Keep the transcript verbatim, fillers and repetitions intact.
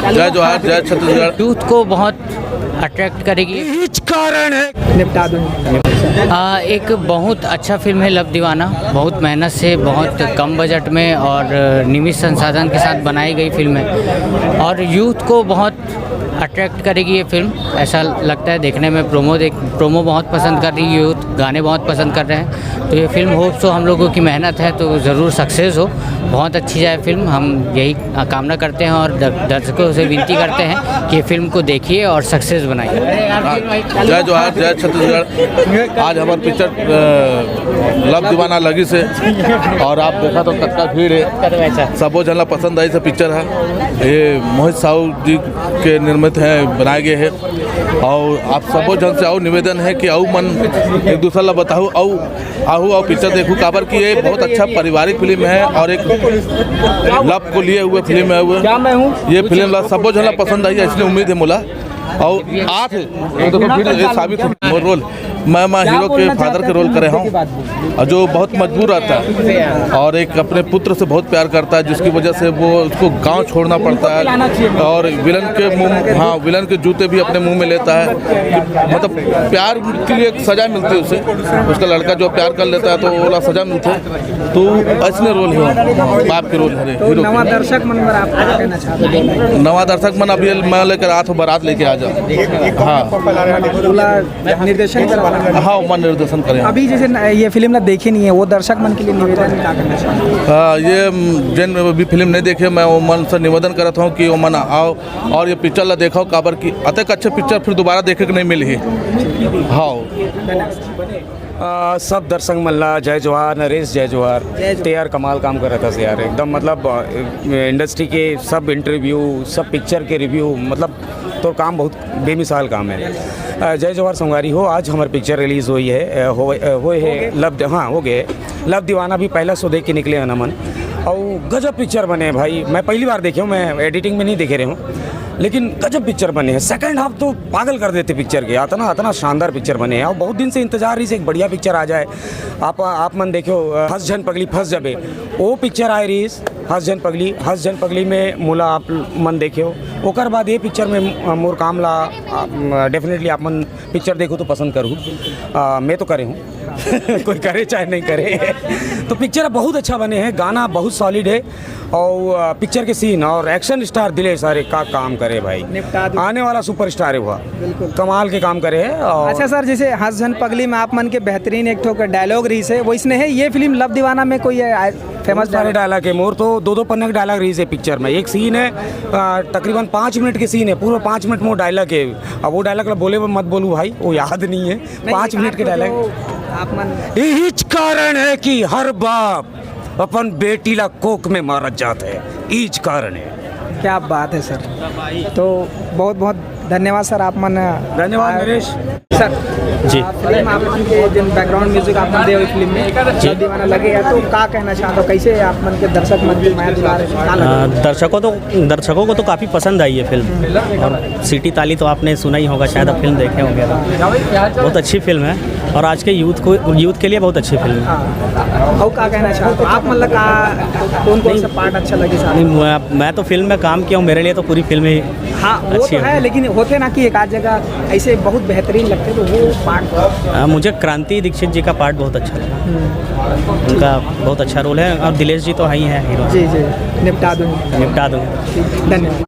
जय जोहार, जय छत्तीसगढ़। यूथ को बहुत अट्रैक्ट करेगी। यही कारण है। निपटा दूंगी। आ, एक बहुत अच्छा फिल्म है लव दीवाना। बहुत मेहनत से, बहुत कम बजट में और निमित संसाधन के साथ बनाई गई फिल्म है और यूथ को बहुत अट्रैक्ट करेगी ये फिल्म, ऐसा लगता है देखने में। प्रोमो देख प्रोमो बहुत पसंद कर रही है यूथ, गाने बहुत पसंद कर रहे हैं। तो ये फिल्म, होप सो, हम लोगों की मेहनत है तो ज़रूर सक्सेस हो, बहुत अच्छी जाए फिल्म। हम यही कामना करते हैं और दर- दर्शकों से विनती करते हैं कि ये फिल्म को देखिए और सक्सेस बनाइए। हाँ, जय जोहार, जय छत्तीसगढ़। आज हमार पिक्चर, अ, लव दीवाना लगिस हे और आप देखा तो कतका भीड़ है। सबो झन ला पसंद आइस हे पिक्चर है। ये मोहित साहू जी के निर्मित है, बनाए गए हैं। और आप सबो झन से और निवेदन है कि अउ मन एक दूसर ला बताहू, अउ आहू, अउ पिक्चर देखू, काबर कि ये बहुत अच्छा पारिवारिक फिल्म है और एक लव को लिए हुए फिल्म है। हुए क्या मैं हूँ? ये फिल्म ला सबो झन ला पसंद आई, ऐसी उम्मीद है मोला। और आठ, ये देखो, फिर ये साबित हो मोर रोल। मैं मैं हीरो के फादर के रोल करे हूँ, और जो बहुत मजबूर रहता है और एक अपने पुत्र से बहुत प्यार करता है, जिसकी वजह से वो उसको गांव छोड़ना पड़ता है और विलन के मुंह, हाँ, विलन के जूते भी अपने मुंह में लेता है। मतलब, प्यार के लिए एक सजा मिलती है उसे, उसका लड़का जो प्यार कर लेता है तो वो वाला सजा मिलता है। तो ऐसने रोल है, बाप के रोल है तो हीरो नवा के। दर्शक मन बर आप का कहना चाहते हैं? नवा दर्शक मन अभी मैं लेकर आत हूँ, बारात लेके आ जाओ। हाँ। पूरा निर्देशन करवाना। हाँ, मन निर्देशन करें। अभी जैसे न-, ये फिल्म ना देखे नहीं है, वो दर्शक मन के लिए निवेदन क्या करना चाहते हैं? हाँ, ये, म, जिन अभी फिल्म नहीं देखे, मैं वो मन से निवेदन करत हूँ कि वो मन आओ और ये पिक्चर ला देखो, काबर कि अतेक अच्छे पिक्चर फिर दोबारा देखे के नहीं मिली। हाँ। आ, सब दर्शक मन ला जय जोहार। नरेश, जय जोहार। जय जोहार। ते यार कमाल काम कर रहा था यार, एकदम, मतलब, आ, इंडस्ट्री के सब इंटरव्यू, सब पिक्चर के रिव्यू, मतलब, तो काम बहुत बेमिसाल काम है। आ, जय जोहार संगवारी हो, आज हमारी पिक्चर रिलीज हुई है, आ, हो, आ, हुए है लव, हाँ, हो गए। लव दीवाना भी पहला शो देख के निकले हैं नमन, और गजब पिक्चर बने हैं भाई। मैं पहली बार देखे हूँ, मैं एडिटिंग में नहीं देखे रहे हूँ, लेकिन गजब पिक्चर बने हैं। सेकंड हाफ तो पागल कर देते पिक्चर के, इतना, इतना शानदार पिक्चर बने हैं। और बहुत दिन से इंतजार रही से एक बढ़िया पिक्चर आ जाए। आप, आप मन देखो, अ, हंस झन पगली फंस जबे, वो पिक्चर आए रही, हंस झन पगली, हंस झन पगली में मोला आप मन देखो। ओकर बाद ये पिक्चर में, अ, मोर काम ला, अ, डेफिनेटली आप मन पिक्चर देखो तो पसंद करू। अ, मैं तो करे हूँ। कोई करे चाहे नहीं करे। तो पिक्चर बहुत अच्छा बने हैं, गाना बहुत सॉलिड है, और, अ, पिक्चर के सीन और एक्शन स्टार दिलेश, अरे का काम करे भाई, निपटा दो। आने वाला सुपरस्टार है हुआ, बिल्कुल। कमाल के काम करे है। और अच्छा सर, जैसे हंस झन पगली में आप मन के बेहतरीन एक ठो डायलॉग रही से, वैसने है ये फिल्म लव दीवाना में कोई फेमस सारे डायलॉग है, मोर तो दो दो पन्ने के डायलॉग रही है पिक्चर में। एक सीन है, अ, तकरीबन पाँच मिनट के सीन है, पूरा पाँच मिनट में डायलॉग है। अब वो डायलॉग बोले मत बोलू भाई, वो याद नहीं है। पाँच मिनट के डायलॉग। आप मन यही कारण है कि हर बाप अपन बेटी ला कोख में मारत जात है, ईज कारण है। क्या बात है सर। तो बहुत बहुत धन्यवाद सर, आप मन। धन्यवाद नरेश। सर, जी। आ, फिल्म आप मन के जिन बैकग्राउंड म्यूजिक आप मन दे हो फिल्म में, जी। लव दीवाना लगे है, तो का कहना चाहते हो, कैसे आप मन के दर्शक मन के माया दुलार का लगा? आ, दर्शकों तो दर्शकों को तो काफ़ी पसंद आई ये फिल्म, और सीटी ताली तो आपने सुना ही होगा, शायद आप फिल्म देखे होंगे। बहुत अच्छी फिल्म है और आज के यूथ को, यूथ के लिए बहुत अच्छी फिल्म है। हाँ। और का कहना चाहते हो आप, मतलब का कौन कौन सा पार्ट अच्छा लगे साहब? नहीं, मैं, मैं तो फिल्म में काम किया हूँ, मेरे लिए तो पूरी फिल्म ही हाँ, वो अच्छी तो है। है, लेकिन होते ना कि एक आध जगह ऐसे बहुत बेहतरीन लगते तो वो पार्ट। हाँ, मुझे क्रांति दीक्षित जी का पार्ट बहुत अच्छा लगा। उनका बहुत अच्छा रोल है और दिलेश जी तो है ही है हीरो। जी जी, निपटा दूंगी। निपटा दूंगी। धन्यवाद।